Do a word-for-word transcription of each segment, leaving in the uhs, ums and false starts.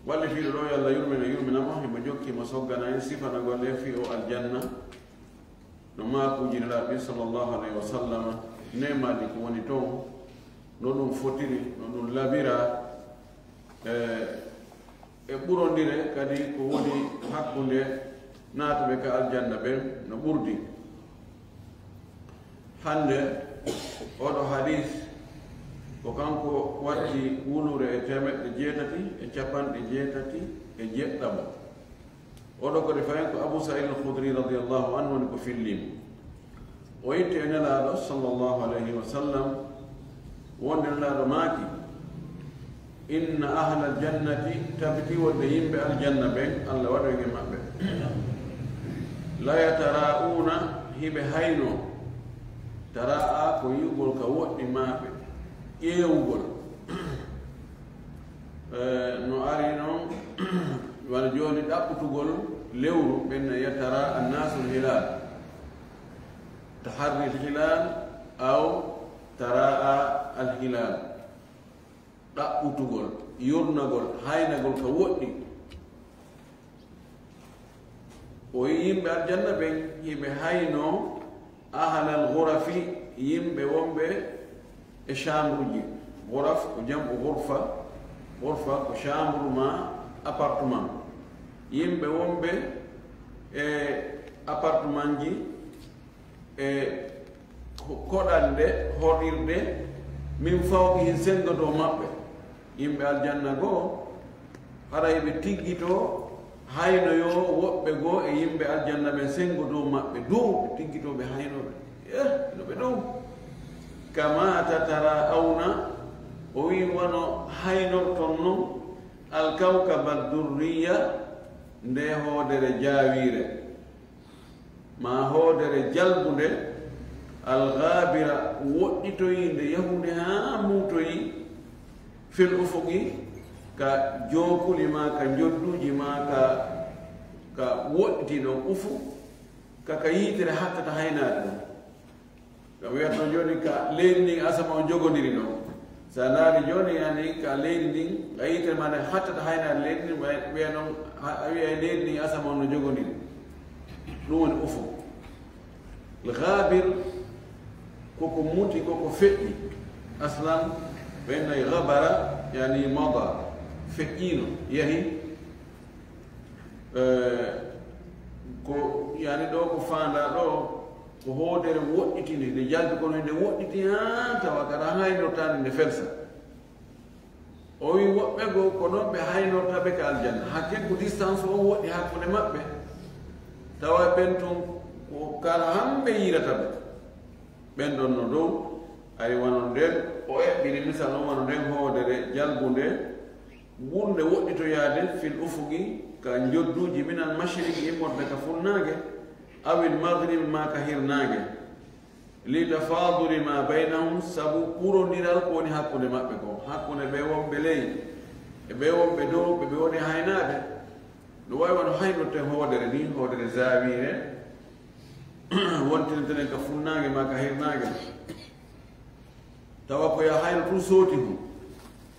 Wallitiiɗo ɗoo, yo Alla yurmino, yurmina mo, himo jokki mo soggana en sifanagol en fii oo aljanna, no maakuuji Nelaaɗo ɗin, sallallahu alayhi wa sallam, neemaaji ko woni ton, no ɗum fotiri, no ɗum labiraa, e, e ɓurondire kadi ko woni hakkunde naatuɓe ka aljanna ɓen no ɓurdi. Hannde, oo ɗoo hadiis ko kanko watti wuluure e teemeɗɗe jeetati e capanɗe jeetati e jeɗɗamo. Oo ɗoo kadi fayin ko Abu Sa'id al-Khudri radiyallahu anhu woni ko fillii mo. O itti e Nelaaɗo sallallahu alayhi wa sallam, wonde Nelaaɗo maaki, "Inna ahlal jannati," tabiti wonde yimɓe aljanna ɓen, Alla waɗu en e maɓɓe, "la yatara'una," hiɓe haynoo. Tara'a ko yi'ugol ka woɗɗi maaɓe, ƴeewugol. Eh, no ari non, wano jooni ɗaɓɓutugol lewru, ɓen no wi'a tara'a annaasul hilaal. Taharril hilaal aw tara'a al hilaal. Ɗaɓɓutugol, yurnagol, haynagol ka woɗɗi. O wi'i yimɓe aljanna ɓen, hiɓe haynoo ahlal ghurafi, yimɓe wonɓe e chambre ji. Ghuraf ko jam'u ghurfa, ghurfa ko chambre maa appartement. Yimɓe wonɓe e appartement ji, e ko-, koɗanɗe, hoɗirɗe, min fawqihim, senngo dow maɓɓe. Yimɓe aljanna goo, haray ɓe tiggitoo, haynoyoo woɓɓe goo e yimɓe aljanna ɓen, senngo dow maɓɓe dow, ɓe tiggitoo, ɓe haynoo ɓe. Eh, no ɓe dow. Kama tatara'awna, o wi'i, wano haynorton non, al-kawkaba ad-durriya, nde hoodere jaawiire. Maa hoodere jalbunde, al-ghaabira, woɗɗitoyinde, yahunde haa muutoyi, fil ufuqi, ka jookuli maa, ka njodduuji maa, ka, ka woɗɗitii ɗon, ufuq, ka, ka yiitere hattata haynaade ɗon. Ka wiyata jooni ka leydi ndin asama on jogondiri ɗon. Si a ndaari jooni, yani, ka leydi ndin, ka yitere maa nde hattata haynaare leydi ndin, wi'a, wi'a non, ha, a wi'a leydi ndin asama on no jogondiri. Ɗum woni ufuq. Al-ghabir, ko ko muti, ko ko feƴƴi. Aslan, ɓen nay ghabara, yani mada, feƴƴiino, yahi. Eh, ko, yani, ɗoo ko faandaa ɗoo, ko hoodere woɗɗitinde, nde jalbi kono nde woɗɗiti haa tawa kadi haynortaani nde felsa. O wi'i woɓɓe goo ko non ɓe haynorta ɓe ka aljanna. Hakke ko distance on woɗɗi hakkunde maɓɓe. Tawa ɓen tun ko kala hamɓe yiirata ɓe. Ɓen ɗon no dow, ay wano nden, o eɓɓini misal on wano nden hoodere jalbunde, ɓurnde woɗɗitoyaade fil ufuqi, ka njodduuji, minal mashriqi, immorde ka funnaange, awil maghrib, maa ka hirnaange. Li tafaaduli ma baynahum, sabu ɓurondiral ko woni hakkunde maɓɓe kon, hakkunde ɓe wonɓe ley, e ɓe wonɓe dow, ɓe ɓe woni haynaade. No waawi wano haynorten hoodere ni, hoodere zaawiire, wontinten ka funnaange maa ka hirnaange. Tawa ko yo a hayno tun sooti hun.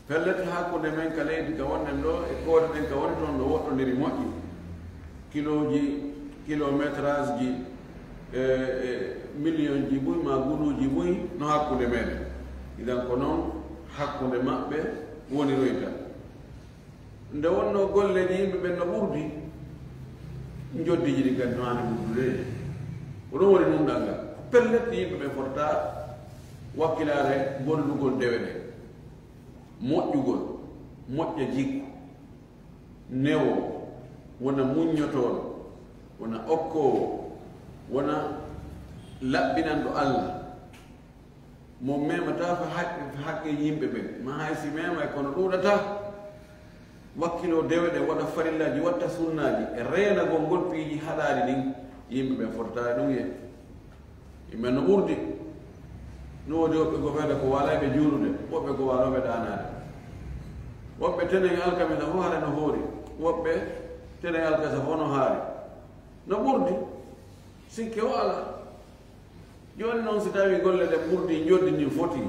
Pellet, hakkunde men ka leydi ka wonnen ɗoo e koode ɗen ka woni ton no woɗɗondiri moƴƴi. Kilooji, kilometraaji, e, e, miliyonji buy maa guluuji buy no hakkunde meɗen. Idan ko non hakkunde maɓɓe woniroyta. Nde wonnoo golleeji yimɓe ɓen no ɓurdi, njoddiiji ɗin kadi no haani ɓurdude. Ko ɗum woni nunɗal ngal. Pellet, yimɓe ɓen fotataa wakkilaare gollugol dewe ɗen. Moƴƴugol, moƴƴa jikku, newoo, wona muññotooɗo, wona okkoowo, wona laɓɓinanɗo Alla. Mo memataa ko haqqe, haqqe yimɓe ɓen. Ma hay si memay, kono ɗuuɗataa. Wakkiloo dewe ɗen, waɗa farillaaji, watta sunnaaji, e reenagol ngol piiji haɗaaɗi ɗin, yimɓe ɓen fotataa e ɗum ye. Yimɓe no ɓurdi. No woodi woɓɓe goo fayda ko waalayɓe juulude, woɓɓe goo waalooɓe ɗaanaade. Woɓɓe tenen alkamisa fof hara no hoori, woɓɓe tenen alkamisa fof no haari. No ɓurdi, sikke o alaa. Jooni non, si tawii golle ɗen ɓurdii, njoddi ndin fotii,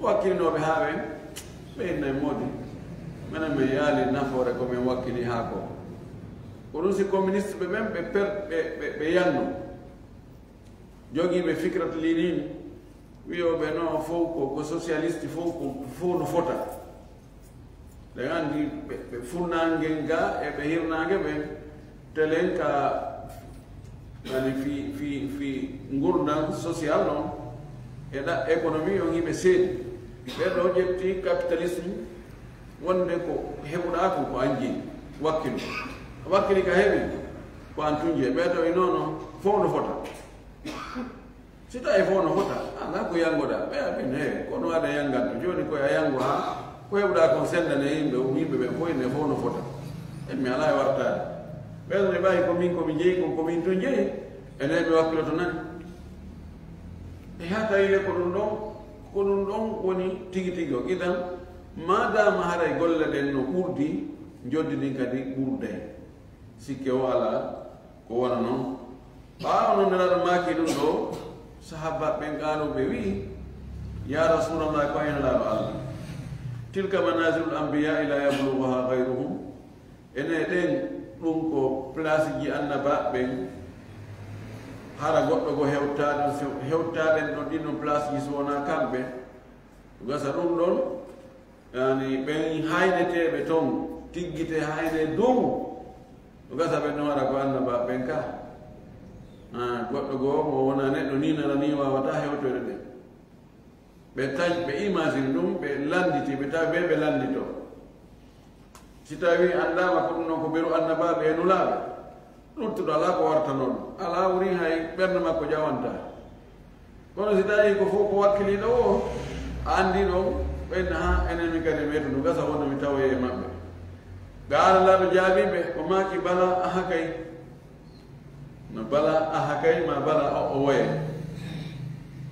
wakkilinooɓe haa ɓen, ɓe innay moodi. Menen men yaali nafoore ko men wakkili haa ko. Ko ɗun si communiste ɓe ɓen ɓe per-, ɓe, ɓe, ɓe yanno. Jogiiɓe fikrat Lénine, wi'ooɓe no fow ko, ko socialiste fow ko, fow no fota. Ɗen anndi ɓe, ɓe funnaangen ga e ɓe hirnaange ɓen, telen ka, yani fi, fi, fi ngurndan social on, e ɗa-, économie on hiɓe seedi. Ɓe ɗo ƴetti capitalisme, wonde ko heɓuɗaa kon ko an jeyi, wakkilu. A wakkili ka heɓi, ko an tun jeyi. Ɓee tawi non non, fow no fota. Si tawi fow no fota, alaa ko yanngoɗaa. Ɓe a ɓen, he, kono aɗa yannganto. Jooni koye a yanngo haa, ko heɓuɗaa kon sendane yimɓe, yimɓe ɓen fow ne fow no fota. En mi alaa e wartaade. Ɓen ne ɓay ko min ko mi jeyi, kon ko min tun jeyi. Enen mi wakkiloto nani. E haa tawi le ko ɗun ɗon, ko ɗun ɗon woni tigi tigi o. Idan, maadaama haray golle ɗen no ɓurdi, njoddi ndin kadi ɓurday. Sikke o alaa, ko wano non. Ɓaawo non Nelaaɗo maaki ɗun ɗoo, sahaabaaɓe ɓen qaaluu ɓe wi'i, "Yaa Rasuulallaah, ko an Nelaaɗo Alla, tilka manaazilul anbiyaa'i laa yablughuhaa ghayruhum." Enen ɗen, ɗun ko palaasiji annabaaɓe ɓen, hara goɗɗo goo hewtaano, hewtaaɗen ɗon ɗin ɗon palaasiji si wonaa kamɓe. Gasa ɗun ɗon, yani, ɓen hayneteeɓe ton, tiggite hayne dow. Gasa ɓen ɗon hara ko annabaaɓe ɓen ka. Ah, goɗɗo goo mo wonaa neɗɗo nii nana nii waawataa hewtoyde ɗen. Ɓe taƴ, ɓe imagine ɗun, ɓe lannditi, ɓe tawi ɓe, ɓe lannditoo. Si tawii anndaama ko ɗun non ko beru annabaaɓe e nulaaɓe, luttuɗo alaa ko wartanoo ɗun. Alaa woni hay ɓernde makko ƴawantaa. Kono si tawii ko fow ko wakkiliiɗo o, a anndii ɗon, ɓen haa enen min kadi meetu no gasa wonno mi tawoyee e maɓɓe. Ga Alla Laaɗo jaabii ɓe, o maaki, "Balaa, aha kay." No balaa, aha kay, ma balaa o, o woye.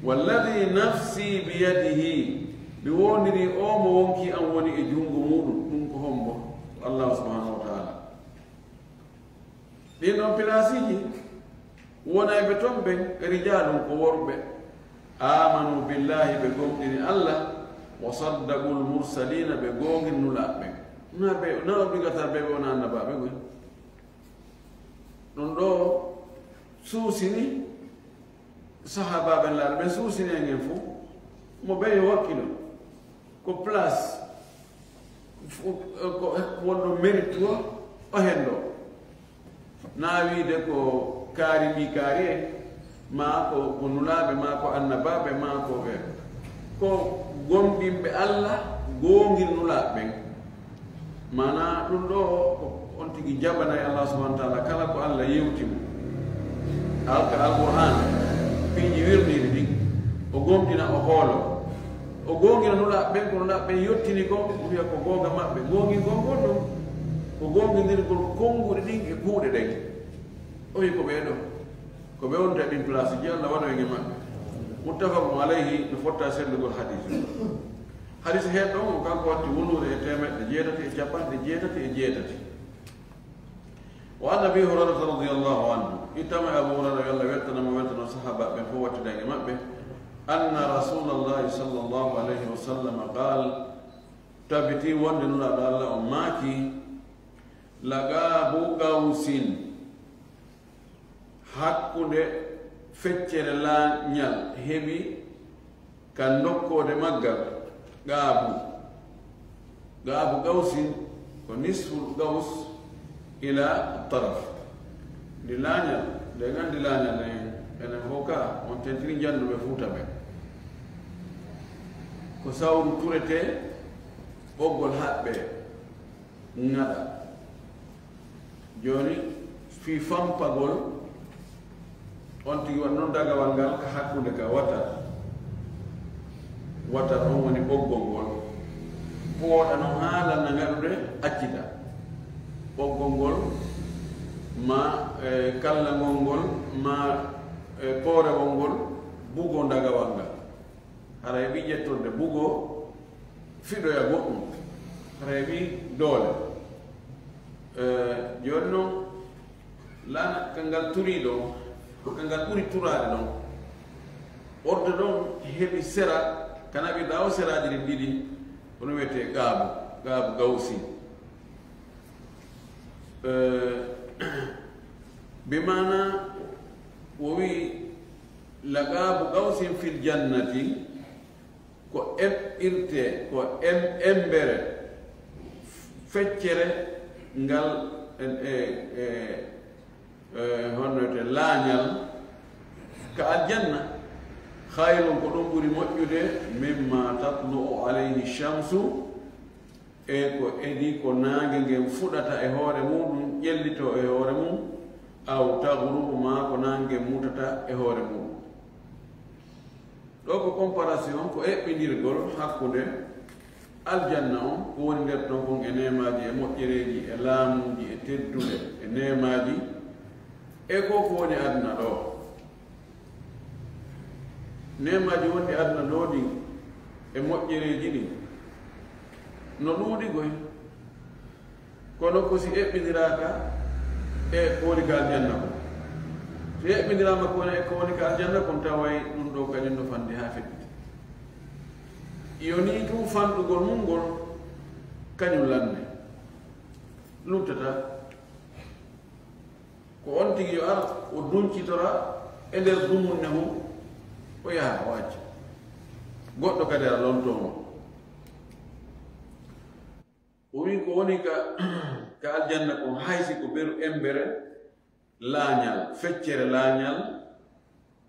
"Walladhii nafsii biyadihi," mi woondirii oo mo wonkii an woni e junngo muuɗun, ɗun ko hombo? Ko Allaahu subhaanahu wa ta'aalaa. Ɗin ɗon palaasiiji, wonayɓe ton ɓen, rijaalun ko worɓe, "aamanuu billaahi," ɓe gomɗini Alla, "wa saddaqul mursaliina," ɓe goongini nulaaɓe ɓen. Na ɓe, na obligatoire ɓe, ɓe wona annabaaɓe ɓen. Ɗun ɗoo suusini sahaabaaɓe Laaɗo ɓen, suusini en en fow. Mo ɓe yo wakkilo. Ko place fu-, ko wonɗo mérite o, o hen ɗoo. Naa wiide ko kaari ɓii kaari en, maa ko, ko nulaaɓe, maa ko annabaaɓe, maa ko ɓe. Ko gomɗinɓe Alla, goongin nulaaɓe ɓen. Maanaa ɗun ɗoo ko on tigi jaɓanay Allah subhanahu wa ta'ala kala ko Allah yewti mo. Alka Alqur'aan, piiji wirniiɗi ɗin, o gomɗina, o hoolo. O goongina nulaaɓe ɓen, ko nulaaɓe ɓen yottini kon, o wi'a ko goonga maɓɓe. Goongingol ngol ɗon, ko goongindirgol konnguɗi ɗin e kuuɗe ɗen. O wi'i ko ɓee ɗoo. Ko ɓe wonta e ɗin place ji, Allah waɗu en e maɓɓe. Muttafaqun alayhi, no fotta sellugol hadiis. Hadiis heeɗo on, kanko watti wondude e teemeɗɗe jeetati e capanɗe jeetati e jeetati. Wa an Abi Hurayrata radiyallahu anhu, ittama e Abu Hurayra, yo Allah weltano mo, weltano sahaabaaɓe ɓen fow, wattida e maɓɓe, anna Rasuulallahi sallallahu alayhi wa sallam qaal, tabiti wonde Nulaaɗo Allah on maaki, laqaabu Qawsin, hakkunde feccere laañal heɓi ka nokkoode maggal, qaabu. Qaabu Qawsin ko nisful Qaws ila taraf. Ndi laañal, nde nganndi laañal en, enen fow ka, on tentini jannduɓe Fuuta ɓen. Ko sawru turetee, ɓoggol haɓɓee, ŋaɗa. Jooni, fii fampagol, on tigi waɗi non dagawal ngal ka hakkunde ka wata. Wata on woni ɓoggol ngol. Pooɗa non haa lanna ngaɗude accita. Ɓoggol ngol, maa, e, kallangol ngol, maa, e, poorewol ngol, bugoo dagawal ngal. Hara heɓi ƴettorde bugoo, fiɗoya goɗɗum. Hara heɓi doole. Eh, jooni non, laana ka ngal turii ɗon, ka ngal ɓuri turaade ɗon. Orde ɗon heɓi sera, ka naɓirɗaa o seraaji ɗin ɗiɗi, kono wiyetee qaabu. Laqaabu gawsin. Eh, bi maana o wi'i, laqaabu gawsin fil jannati, ko eɓɓirte, ko em-, embere, feccere ngal, e, e, e, e, honno wi'etee, laañal ka aljanna. Khayrun, ko ɗum ɓuri moƴƴude, mimma tatlu'u alayhi shamsu, e ko edii ko naange ngen fuɗata e hoore muuɗum, ƴellitoo e hoore mum, aw taghrubu, maa ko naange ngen mutata e hoore muuɗum. Ɗoo ko comparaison, ko eɓɓindirgol hakkunde aljanna on, ko woni nder ton kon e neemaaji, e moƴƴereeji, e laamuuji, e tedduɗe, e neemaaji, e ko ko woni aduna ɗoo. Neemaaji wonɗi aduna ɗoo ɗin, e moƴƴereeji ɗin, no ɗuuɗi koy. Kono ko si eɓɓindiraaka e ko woni ka aljanna kon. Si eɓɓindiraama ko woni, e ko woni ka aljanna kon, taway ɗum ɗoo kañum no fanɗi haa feƴƴiti. Yo nii tun fanɗugol mum ngol, kañum lannde. Luttataa. Ko on tigi yo ar, o duncintora e nder dumunne mun, o yaha, o acca. Goɗɗo kadi a lontoo mo. O wi'i ko woni ka, ka aljanna kon, hay si ko beru embere laañal, feccere laañal,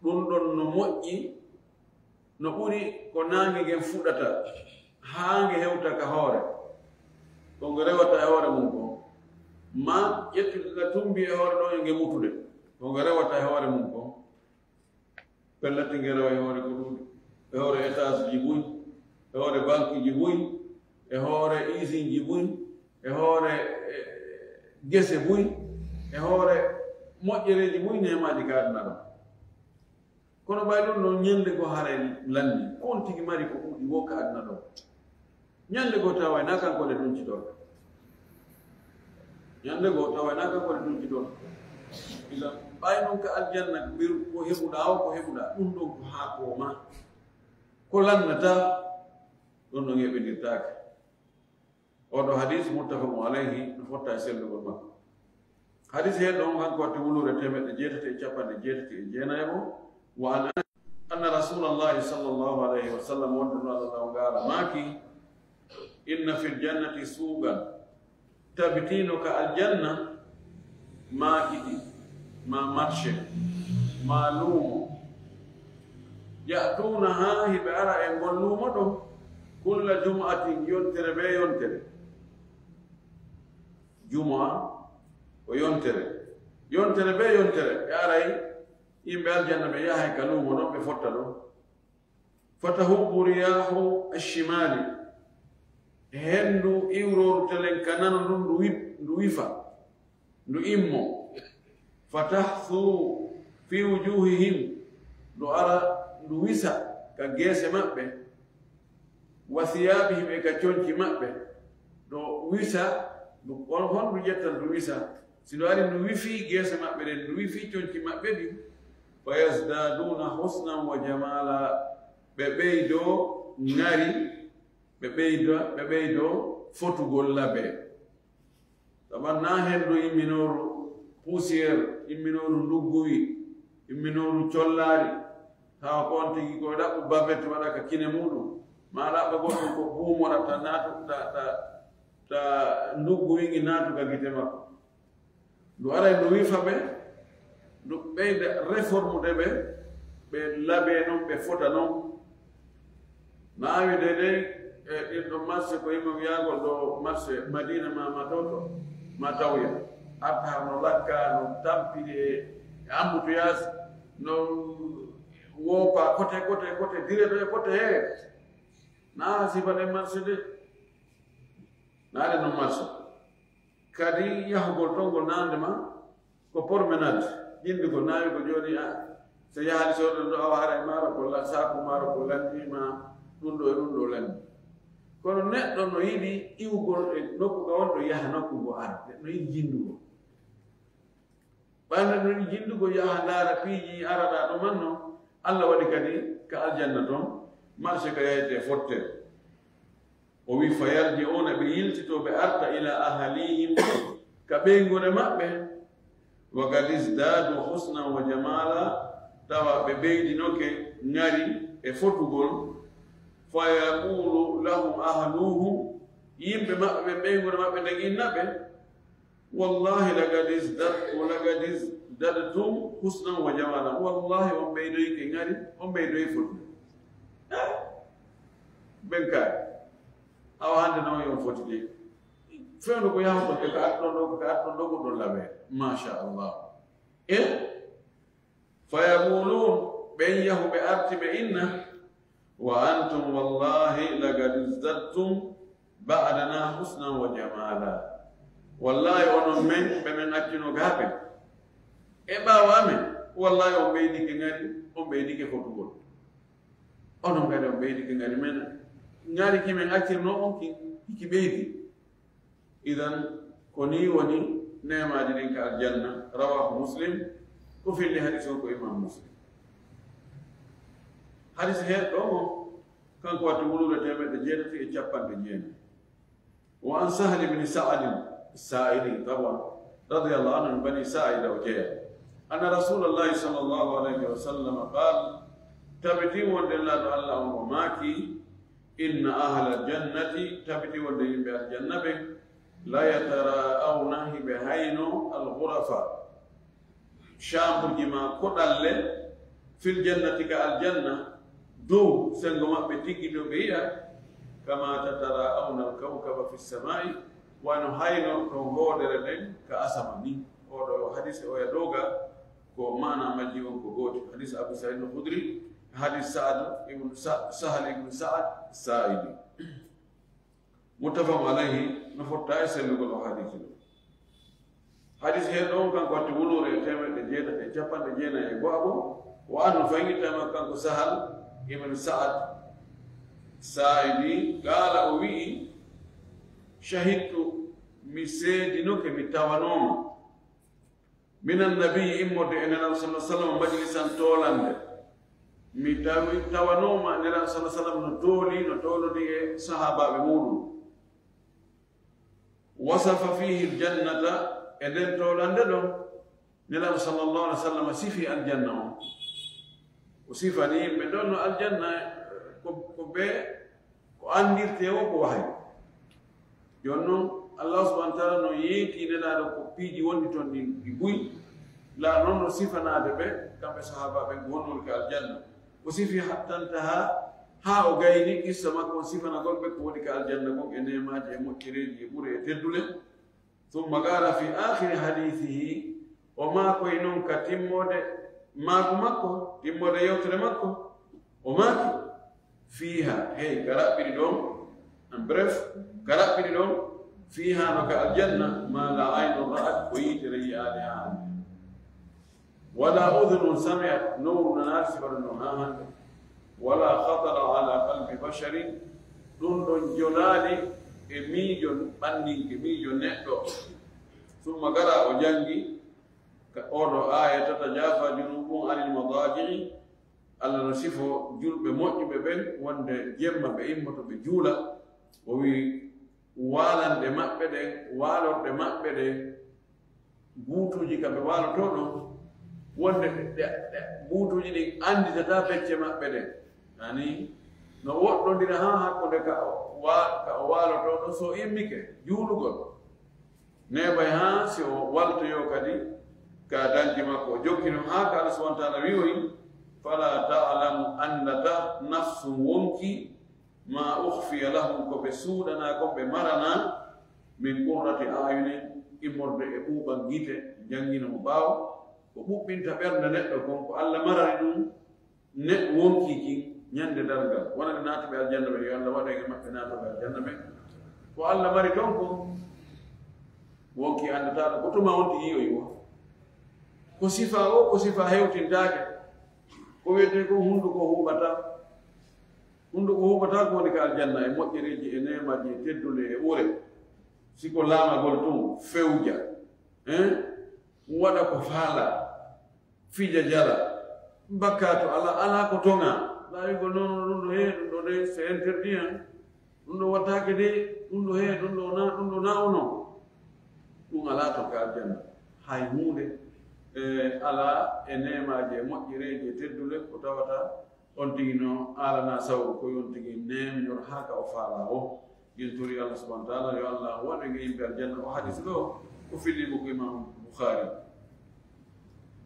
ɗum ɗon no moƴƴi, no ɓuri ko naange ngen fuɗata, haa nge hewta ka hoore, ko nge rewata e hoore mum kon, maa ƴettude ka tumbi e hoore ɗoo, yo nge mutude, ko nge rewata e hoore mum kon. Pellet, nge rewa e hoore ko ɗuuɗi, e hoore étage ji buy, e hoore banque ji buy, e hoore usine ji buy, e hoore, eh, gese buy, e hoore moƴƴereeji buy, neemaaji ka aduna ɗoo. Kono ɓay ɗum ɗon, ñande goo haray lanni, ko on tigi mari ko ɗuuɗi woo ka aduna ɗoo. Ñande goo tawa wayna kanko le duncitol. Ñande goo tawa wayna kanko le duncitol. Idan, ɓay non ka aljanna, mbiru ko heɓuɗaa o, ko heɓuɗaa, ɗum ɗon ko haa ko ma. Ko lannataa, ɗon ɗon heɓindirtaake. Oɗo hadis muttafaqun alayhi, no fotta e sellugol makko. Hadis hee ɗon, hanko watti wuluure teemeɗɗe jeetati e capanɗe jeetati e jeenayi mo. Wa an Anas anna Rasulallahi sallallahu alayhi wa sallam, wonde no Allah taw ngaara maaki, inna fil jannati suuqan, tabitino ka aljanna, maakiti, ma marché, ma luumo. Ya'tuunaha, hiɓe ara e ngol luumo ɗon, kulla jumu'atin, yontere bee yontere. Jumu'a ko yontere. Yontere bee yontere, ɓe aray, yimɓe aljanna ɓe yahay ka luumo ɗon, ɓe fotta ɗon. Fatahubbu riyaahu ash-shimaali. Henndu iwrooru telen ka nano ndun ndu wi-, ndu wifa, ndu immo. Fatahsu fi wujuuhihim. Ndu ara ndu wisa ka geese maɓɓe. Wa siyaabihim, e ka conci maɓɓe. Ndu wisa, ndu, on, hondu ƴettan ndu wisa? Si ndu ari ndu wifi geese maɓɓe ɗen, ndu wifi conci maɓɓe ɗin, fa yazdaaduuna husnan wa jamaala, ɓe ɓeydoo ŋari, ɓe ɓeyda, ɓe ɓeydoo fotugol labee. Sabu naa henndu imminooru poussière, imminooru ndugguwi, imminooru collaari, tawa ko on tigi ko ɗaɓɓu bavette waɗa ka kine muuɗum, maa ɗaɓɓa goɗɗum ko buumora ta naatu, ta, ta, ta ndugguwi ngi naatu ka gite makko. Ndu aray ndu wifa ɓe, ndu ɓeyda réformude ɓe, ɓe labee non, ɓe fota non. Naawi deydey e ɗin ɗon marché ko yimɓe wiyaagol ɗo marché Madina ma, ma ɗo to, ma tawya. Arta no lakka, no tampiri e, e embouteillage, no woopa kote, kote, kote, dire ɗo e kote he. Naa sifa ɗen marché de. Naa ɗen non marché. Kadi yahugol ton ngol naande ma ko promenade, ƴindugol naawi ko jooni a, so yahaali soodo ɗo awa hara e maaro ko la-, saaku maaro ko lanndii ma, ɗum ɗo e ɗum ɗo lanndii. Kono neɗɗo no yiɗi iwgol e nokku ka woni ɗo yaha nokku ngo ara, no yiɗi jinndugol. Ɓay no yiɗi jinndugol yaha ndaara piiji araɗaa ɗo man no, Alla waɗi kadi ka aljanna ton, marché ka yahete fotte. O wi'i, "Fayarji'uuna", ɓe yiltitoo, ɓe arta, "ilaa ahlihim", ka ɓeynguure maɓɓe. "Wa qad izdaadu husnan wa jamaala", tawa ɓe ɓeydinoke ŋari e fotugol. "Fa yaquulu lahum ahluhum", yimɓe maɓɓe ɓen, ɓeynguure maɓɓe nden inna ɓe, "Wallaahi, laqad izdad-, laqad izdadtum husnan wa jamaala." Wallaahi, on ɓeydoyike ŋari, on ɓeydoyi fotude. Eh? Ɓen kaay, awa hannde non yo on foti de. Fewndo ko yahuɗon e ka arɗon ɗo, ko ka arɗon ɗo, ko ɗon laɓe. Masha Allah. Eh? Fa yaquluun, ɓen yahu ɓe arti ɓe inna, "Wa antum wallahi laqad izdadtum ba'dana husnan wa jamala." Wallahi onon men, ɓe men accunoo gaaɓe. E ɓaawo amen, wallahi on ɓeydike ŋari, on ɓeydike fotugol. Onon kadi on ɓeydike ŋari men. Ŋari ki men accirnoo on ki, ki ɓeydi. Idan, ko nii woni neemaaji ɗin ka aljanna. Rawaahu Muslim, ko filli hadis on ko Imam Muslim. Hadis heerɗo mo, kanko watti wuluure teemeɗɗe jeetati e capanɗe jeenayi. Wa an Sahl ibn Sa'd Sa'idi, tawa, radiyallahu anhu, min Bani Sa'ida o jeyaa. Anna Rasulallahi sallallahu alayhi wa sallam qaal, tabiti wonde Nulaaɗo Allah on o maaki, "Inna ahlal jannati", tabiti wonde yimɓe aljanna ɓen, "la yatara'awna", hiɓe hayno, "al ghurafa", chambre ji maa koɗalle, "fil jannati", ka aljanna, dow sengo maɓɓe tiggi to ɓe yi'a, "kama tatara'awna al kawkaba fis samaa'i", wano haynorton hoodere nden ka asama ni. Oɗo hadis e oya doga, ko maana majji on ko gooti. Hadis Abu Sa'id al-Khudri, hadis Sa'ad ibn Sa-, Sahal ibn Sa'ad Sa'idi. Muttafaqun alayhi, no fotta e sellugol o hadisi ɗo. Hadis heerɗo on kanko watti wuluure e teemeɗɗe jeetati e capanɗe jeenayi e go'aɓo. Wa anhu, fayingitta e makko kanko Sahal ibn Sa'ad Sa'idi, qaala, o wi'i, "Shahidtu", mi seedinoke, mi tawanooma. Minan nabi, immorde e Nelaaɗo sallallahu alaihi wasallam, majlisan, toolannde. Mi tawi, tawanooma Nelaaɗo sallallahu alaihi wasallam no tooli, no toolodi e sahaabaaɓe muuɗum. Wasafa fihi aljannata, e nden toolannde ɗon, Nelaaɗo sallallahu alaihi wasallam sifi aljanna on. O sifani yimɓe ɗon no aljanna ko, ko ɓe Ko anndirtee woo ko wahayu. Jooni non, Allaahu subhaanahu wa ta'aalaa no yeetii Nelaaɗo ko piiji wonɗi ton ɗin ɗi buy. Laa non no sifanaade ɓe, kamɓe sahaabaaɓe, ko honno woni ka aljanna. O sifi hatta ntahaa, haa o gayni qissa makko on sifanagol ɓe ko woni ka aljanna kon e neemaaji e moƴƴereeji e ɓure e teddule. Summa qaala fii aakhiri hadiisihi, o maakoyi non ka timmoode maaku makko, timmoode yewtere makko, o maaki, "Fiihaa", hey, ka raɓɓiɗi ɗon, en bref, ka raɓɓiɗi ɗon, "fiihaa", no ka aljanna, "maa laa aynun ra'at", ko yitere yi'aali haa hannde. "Walaa udhunun sami'at", nowru nanaali sifata non haa hannde. "Walaa khatara alaa qalbi basharin", ɗun ɗon jolaali e miijo ɓanninke, miijo neɗɗo. Summa qara'a, o janngi ka oo ɗoo aaya, "Tatajaafaa junuubuhum anil madaaji'i", Alla no sifoo julɓe moƴƴuɓe ɓen, wonde jemma ɓe immoto ɓe juula. O wi'i, waalande maɓɓe ɗen, waalorɗe maɓɓe ɗen, buutuuji ka ɓe waalotoo ɗon, wonde ɗe, ɗe, ɗe, buutuuji ɗin annditataa becce maɓɓe ɗen. Ani, no woɗɗondira haa hakkunde ka o wa-, ka o waalotoo ɗon, so o immike juulugol. Neeɓay haa si o waltoyoo kadi ka danki makko. O jokki non haa ka Alla subhaanahu wa ta'aalaa wi'oyi, "Falaa ta'lamu", anndataa, "nafsun", wonki, "maa ukhfiya lahum", ko ɓe suuɗanaa kon, ɓe maranaa, "min qurrati a'yunin", immorde e ɓuuɓan gite, janngino mo ɓaawo, ko ɓuɓɓinta ɓernde neɗɗo kon, ko Alla marani ɗum ne-, wonkii kin ɲande darngal. Wonande naatuɓe aljanna ɓen, yo Alla waɗu en e maɓɓe naatooɓe aljanna ɓen. Ko Alla mari ton kon, wonkii anndataaɗo, ko tuma on tigi yi'oyi woo. Ko sifaa o, ko sifaa hewtintaake. Ko wi'etee kon hunduko huuɓataa. Hunduko huuɓataa ko woni ka aljanna e moƴƴereeji e neemaaji e teddule e ure. Si ko laamagol tun fewja, hein? Waɗa ko faalaa, fija jala, bakkaatu alaa, alaa ko toŋaa. Laawigol non, ɗun ɗoo, hee, ɗun ɗoo de, c'est interdit, hein? Ɗum ɗo wattaake de, ɗum ɗo hee, ɗum ɗo na, ɗum ɗo na ono. Ɗum alaa ton ka aljanna. Hay huunde, e, alaa e neemaaji e moƴƴereeji e teddude ko tawata on tigi no aalanaa sawru ko yo on tigi neeminor haa ka o faalaa o. Yen tori Allah subhanahu wa ta'ala, yo Allah waɗu en e yimɓe aljanna. O hadis ɗo, o fillii mo ko Imam Bukhari.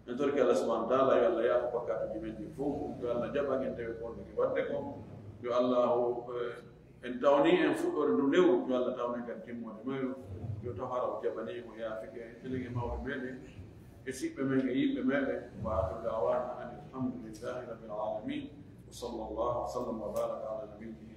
En torki Allah subhanahu wa ta'ala, yo Allah yaafo bakkaatuuji men ɗin fof, yo Allah jaɓan en tawi ko on tigi waɗde ko, yo Allah, eh, en tawni en fuɗɗoode ndu lewru, yo Allah tawnu en kadi timmoode mayru, yo taw hara o jaɓanii, o yaafike en, enen e mawɓe meɗen, e siɓɓe men, e yiɓɓe meɗen, wa akhiru da'wana anil hamdulillahi rabbil alamin, wa sallallahu wa sallam wa baraka ala nabiyyihi